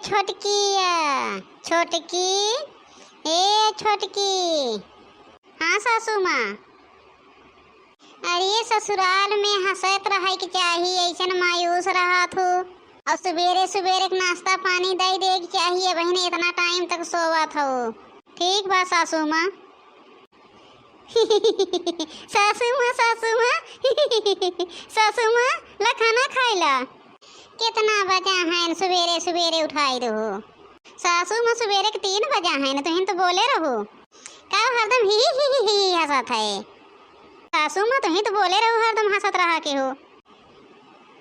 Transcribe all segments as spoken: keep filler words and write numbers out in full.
छोटकिया, छोटकी, ए छोटकी। हाँ सासू माँ। अरे ससुराल में हँसत रहइ के चाही, अइसन मायूस रहत हो। अउर सुबेरे सुबेरे के नाश्ता पानी दइ देइ के चाही, अबहिन एतना टाइम तक सोवत हो। ठीक बा सासू माँ। सासू माँ, सासू माँ, सासू माँ, ला खाना खाइला। केतना बजा हइन, सुबेरे सुबेरे उठाइ देहु। सासू माँ, सुबेरे के तीन बजा हइन, तुहिन तो बोले रहू। का हरदम ही ही ही ही ही हँसत है? सासू माँ, तुहिन तो बोले रहू, हरदम हँसत रहा के हो।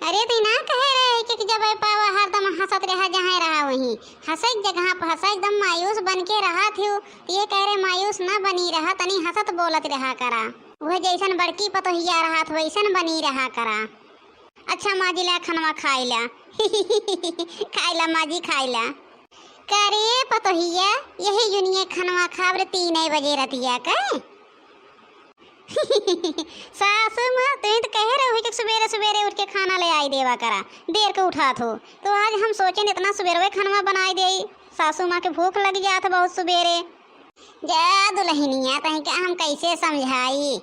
अरे, तइ ना कहे रहे कि, कि जब ए पावा हरदम हँसत रहा, जहाँ रहा वहीं। हँसइ के जगह पर हँसा, एकदम मायूस बन के रहत हिउ। त ये कहे रहे, मायूस ना बनी रहा, तनी हँसत बोलत रहा करा। उहे जइसन बड़की पतोहिया रहत, वइसन बनी रहा करा। अच्छा माँ जी, ला खनवा खाइला। खाइला माँ जी, खाइला। का रे पतोहिया, यही जुनिये खनवा खाब रे तीन बजे रतिया के? सासू माँ, तुहीं त कहे रहू कि सुबेरे सुबेरे उठ के खाना ले आई देवा करा, देर के उठात हो। तो आज हम सोचेन एतना सुबेरवे खनवा बनाई देई, सासू माँ के भूख लग जात बहुत सुबेरे। जा दुलहिनिया, तहीं का हम कइसे समझाई?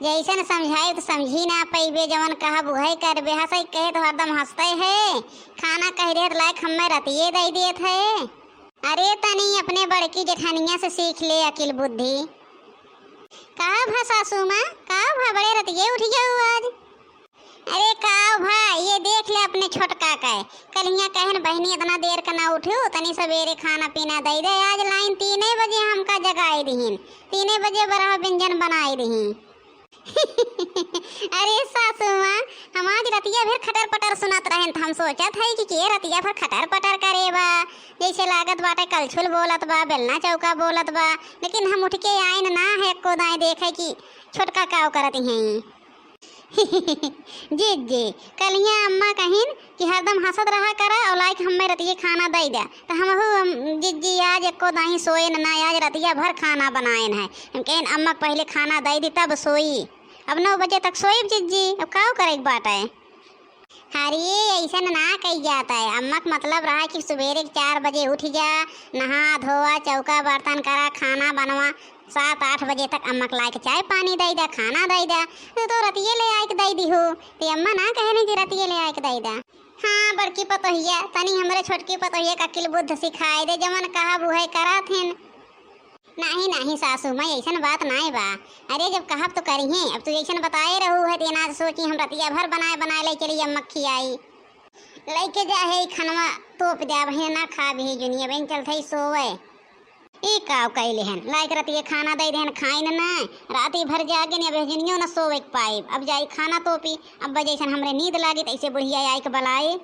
जइसन समझाई त समझी ना पइबे, जवन कहब उहइ करबे। हँसइ कहे त हरदम हँसतइ है, खाना कहि देत लाइक हम्मे रतिये दइ देत है। अरे तनी अपने बड़की जेठनिया से सीख ले अकिल बुद्धि। का भा सासू माँ, का भा, बड़े रतिये उठि गउ आज? अरे का भा, ये देख ले अपने छोटका का। कलिया कहेन बहिनी एतना देर का ना उठिउ, तनी सबेरे खाना पीना दइ दे। आज लाइन तीने बजे हमका जगाइ दिहिन, तीने बजे बरह व्यंजन बनाइ दिहिन। अरे सासू माँ, हम आज रतिया भर खटर पटर सुनत रहेन, त हम सोचत हई कि के रतिया भर खटर पटर करे बा, जइसे लागत बाटे कलछुल बोलत बा, बेलना चौका बोलत बा, लेकिन हम उठ के आइन ना है एको दाईं देखे कि छोटका काव करत हैं। जिज्जी, कलिया अम्मा कहिन कि हरदम हँसत रहा करा अउर लाइक हम्मे रतिये खाना दइ द्या। त हमहू, हम, जिज्जी आज एको दाईं सोएन ना, आज रतिया भर खाना बनाएन है। हम कहेन अम्मा के पहिले खाना दइ दी तब सोई। अब नौ बजे तक सोइब जिज्जी, अब काव करेक बाटइ? अरे अइसन ना कही जात है। अम्मा के मतलब रहा कि सुबेरे के चार बजे उठि जा, नहा धोआ, चौका बर्तन करा, खाना बनवा, सात आठ बजे तक अम्मा के लाइक चाय पानी दइ द्या, खाना दइ द्या। त तू रतिये ले आइक दइ दिहू, त अम्मा ना कहेन कि रतिये ले आइक दइ द्या। हाँ बड़की पतोहिया, तनी हमरे छोटकी पतोहिया का अकिल बुद्धि सिखाइ दे, जवन कहब उहइ करत हिन। नाहीं, नाहीं सासू माँ, अइसन बात नाहीं बा। अरे जब कहब त करिहें, अब तू जइसन बताए रहू है, त एना सोची हम रतिया भर बनाए बनाए लइ चली अम्मा के खियाई। लइके जा है ई खनवा तोप द्या, बहिन ना खाब ही जुनिया, बहिन चलत है सोवे। ई काव कइले हन, लाइक रतिये खाना दइ देहन, खाइन ना, राती भर जागेन, अब जुनियो ना सोवे के पाइब। अब जाई खाना तोपी, अब जइसन हमरे नींद लागी, तइसे बुढ़िया आइक बलाई।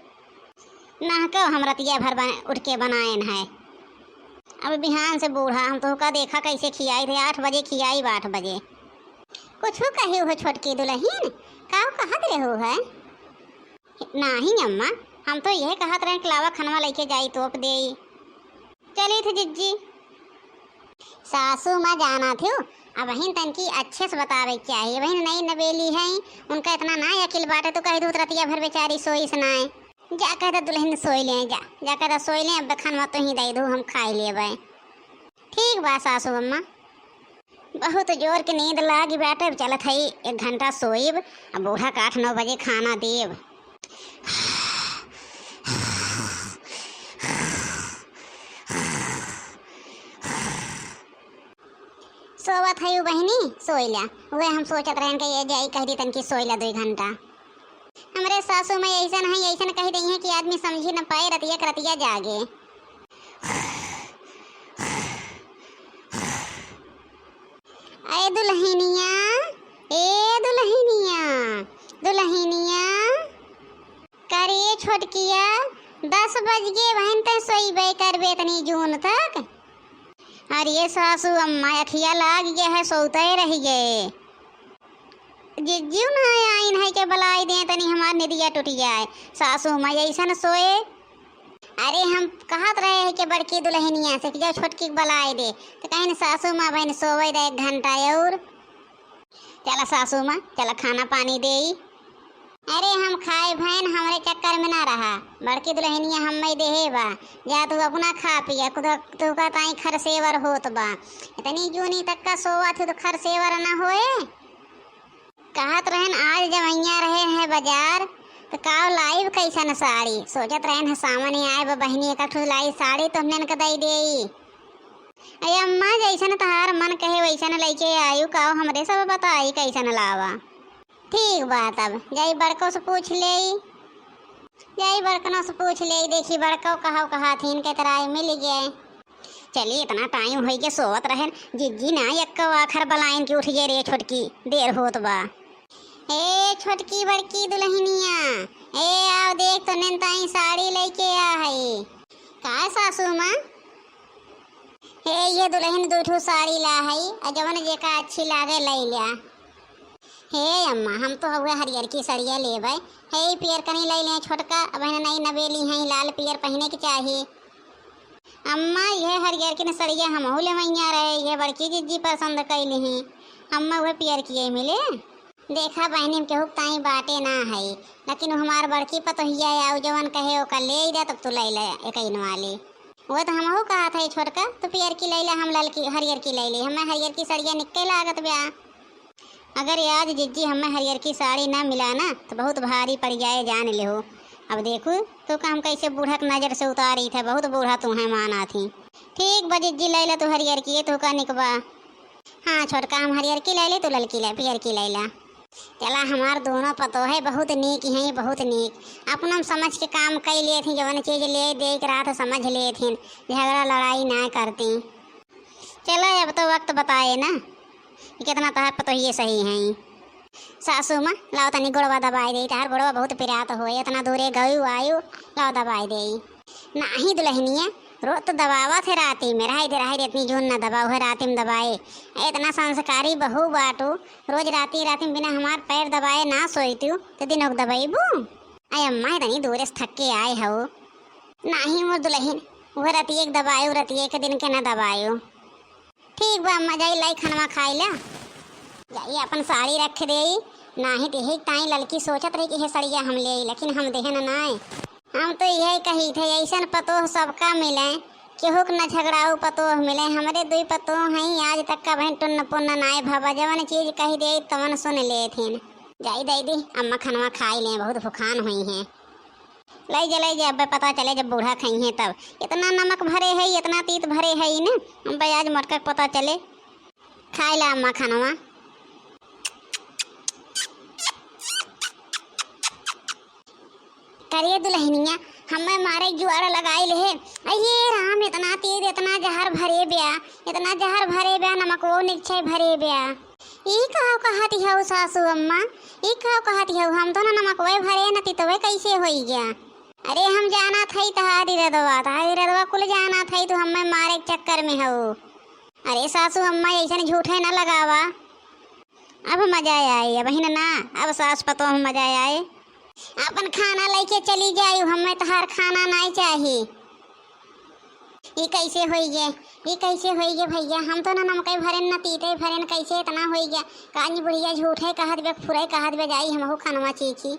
नहको हम रतिया भर बन-, उठ के बनाएन है। अब बिहान से बूढ़ा हम तोहका देखा कइसे खियाइत है, आठ बजे खियाइब, आठ बजे। कुछु कहिउ हो छोटकी दुलहिन, काव कहत रहू है? नाहीं अम्मा, हम तो यह कहत रहेन कि लावा खनवा लइके जाई तोप देई। चलित है जिज्जी। सासू माँ जानत हिउ, अबहिन तनकी अच्छे से बतावे के चाही। अबहिन नई नबेली हैं, उनका एतना ना अकिल बाटे, तू कहि दू त रतिया भर बेचारी सोइस नाय। जा कहि द दुलहिन सोइ लें, जा, जा कहि द सोइ लें, अब खनवा तुहीं दइ दू, हम खाइ लेबइ। ठीक बा सासू अम्मा। बहुत जोर के नींद लागि बाटे, अब चलत हई, एक घंटा सोइब, अब बूढ़ा का आठ नौ बजे खाना देब। सोवत हई उ बहिनी, सोइ ल्या। उहे हम सोचत रहेन कि ये जाई कहि दी तनकी सोइ ल्या दुइ घंटा। हमरे सासू माँ अइसन हैं, अइसन कहि दइहें कि आदमी समझी न पाए, रतिया के रतिया जागे। ए दुलहिनिया, ए दुलहिनिया, दुलहिनिया। का रे छोटकिया, दस बज गे बहिन, तैं सोइबे करबे एतनी जून तक? अरे सासू अम्मा, अखिया लागि गे है, सोतै रहि गे। जिज्जियो ना आइन है के बलाइ दे, तनी हमार निदिया टूटि जाए। सासू माँ अइसन सोए। अरे हम कहत रहे है के बड़की दुलहिनिया से कि जाओ छोटकी के बलाइ दे, त कहिन सासू माँ बहिन सोवै दे एक घंटा और। चला सासू माँ, चला खाना पानी देई। अरे हम खाए भैन, हमरे चक्कर में ना रहा। बड़की दुलहिनिया हम्मे देहे बा, जा तू अपना खा पिया। खुद तू का ताई खरसेवर होत बा। इतनी जूनी तक का सोवा थी तो खरसेवर ना होए। कहत रहन आज जवैया रहे हैं बाजार, तो का लाइब कैसन साड़ी। सोचत रहन है सामने आए बा बहिनी, एक ठो लाई साड़ी तो हमने इनका दई देई। अरे अम्मा, जैसन तहार मन कहे वैसन लइके आयु, काओ हमरे सब बताई कैसन लावा। ठीक बा, तब जाई बड़को से पूछ लेई, जाई बड़कनो से पूछ लेई, देखी बड़को कहो कहा थीन के तराई मिल गए। चली, इतना टाइम होई के सोवत रहन, जिज्जी ना एक्को आखर बलाइन के उठ गए रे छोटकी, देर होत बा। ए छोटकी बड़की दुलहिनिया, ए आओ देख तो नेन ताई साड़ी लइके आ हई। का सासू माँ? हे ये दुलहिन दू ठो साड़ी ला हई, आ जवन जेका अच्छी लागे लई ल्या। हे अम्मा, हम तो हउए हरियर की सड़िया लेबै। हे ई पियर कनी लई ल्या छोटका, अब हिन नई नवेली हैं, लाल पियर पहिने के चाही। अम्मा, यह हरियर की न सड़िया हमहू लेवैया रहे, यह बड़की जिज्जी पसंद कैली हैं। अम्मा, वह पियर की मिले। देखा बहिनी, हम केहू के ताई बाटे ना हई, लेकिन उ हमार बड़की पतोहिया है, आउ जवन कहे ओका ले ही दे, तब तू ले ले एकइन वाली। वो तो हमहू कहत हई छोटका, तू पियर की ले ले, हम ललकी हरियर की ले ले, हमें हरियर की सड़िया निक्के लागत बा। अगर आज जिज्जी हमें हरियर की साड़ी ना मिला ना, तो बहुत भारी पड़ जाए, जान लेहो। अब देखू तू का हम कैसे बूढ़ा के नजर से उतारी थे, बहुत बूढ़ा तू है माना थी। ठीक बा जिज्जी, ले ले तू हरियर की, तू का निकबा। हाँ छोटका, हम हरियर की ले ले, तू ललकी ले, पियर की ले ले। चला, हमार दोनों पतोहे बहुत नीक हैं, बहुत नीक। अपना समझ के काम कई लेत हैं, जवन चीज ले दे के रहत समझ लेत हैं, झगड़ा लड़ाई ना करती। चला, अब तो वक्त बताए ना कि कितना तहार पतोहिए सही हैं। सासू माँ, लाओ तनी गोड़वा दबाए दे, तहार गोड़वा बहुत पिरात होए, इतना दूरे गयू आयु, लाओ दबाए दे। नाही दुलहिनिया, रोज तो दबावत है राती में, रहाई दे, रहाई दे, इतनी जून ना दबाओ है, राती में दबाए। इतना संस्कारी बहू बाटू, रोज राती, राती में बिना हमार पैर दबाए ना सोईतू, तो दिन होक दबाईबू? अय अम्मा, इतनी दूर से थक के आए हो। नाही मोर दुलहिन, वह रतिये के दबायो, रतिये के दिन के ना दबायो। ठीक बा अम्मा, जाई लाई खनवा खाई ला। जाई अपन साड़ी रख देई, नाही देही ताई ललकी सोचत रही कि हे सड़िया हम लेई, लेकिन हम देहन नाय। हम तो यही कही थे, ऐसन पतोह सबका मिले, केहू के न झगड़ाऊ पतोह मिले। हमरे दुई पतोह हैं, आज तक का बहन टुन्न पुन्न नाय भवा, जवन चीज कही दे तवन सुन लेथिन। जाई दे दी, अम्मा खनवा खाई ले, बहुत भुखान हुई हैं। ले जा, ले जा, अबे पता चले जब बूढ़ा खइहें तब। इतना नमक भरे है, इतना तीत भरे है न, अबे आज मोटका के पता चले। खाई ला अम्मा खनवा। करे दुलहिनिया, हमें मारे जुआड़ लगाई ले। अये राम, इतना तीत, इतना जहर भरे ब्या, इतना जहर भरे ब्या, नमकवो निकछे भरे ब्या। ई का कहत हऊ सासू अम्मा, ई का कहत हऊ? हम तो ना नमकवे भरे, ना तितवे कैसे होई गया? अरे हम जानत हई तहारी रदवा, तहारी रदवा कुल जानत हई, तू हमें मारे के चक्कर में हऊ। अरे सासू अम्मा, ऐसन झूठे ना लगावा। अब मजा आए, अब ही ना, अब सास पतोह मजा आए। अपन खाना लेके चली जायू, हमें तहार खाना नाई चाही। ई कैसे होई गे, ई कैसे होई गे भैया? हम तो ना नमके भरेन, ना तीते भरेन, कैसे इतना होई गे? कानी बुढ़िया झूठे कहत बे, फुरे कहत बे, जाई हमहू खनवा चीखी।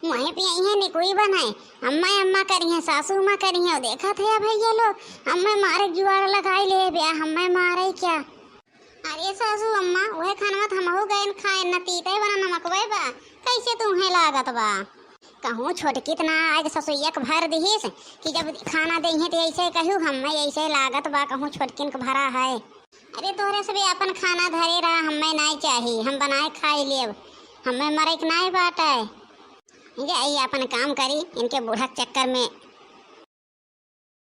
मुँहे पे यही निकुई बनाए, अम्मा अम्मा करिहें, सासू अम्मा करिहें, देखत है भैया लोग, हमें मारे जुआड़ लगाई ले बे, हमें मारे क्या? अरे सासू अम्मा, उहे खानवा त हमहू गएन खाए, न तीते बा न नमकवे बा, कैसे तुहे लागत बा? कहूँ छोटकी त ना आए ससुइया के भर दिहिस कि जब खाना देइहें त ऐसे कहू, हमें ऐसे लागत बा, कहूँ छोटकिन के भरा है। अरे तोहरे से भी अपन खाना धरे रहा, हमें नाई चाही, हम बनाए खाई लेब, हमें मरे के नाई बाटे। जाई अपन काम करी, इनके बूढ़ा के चक्कर में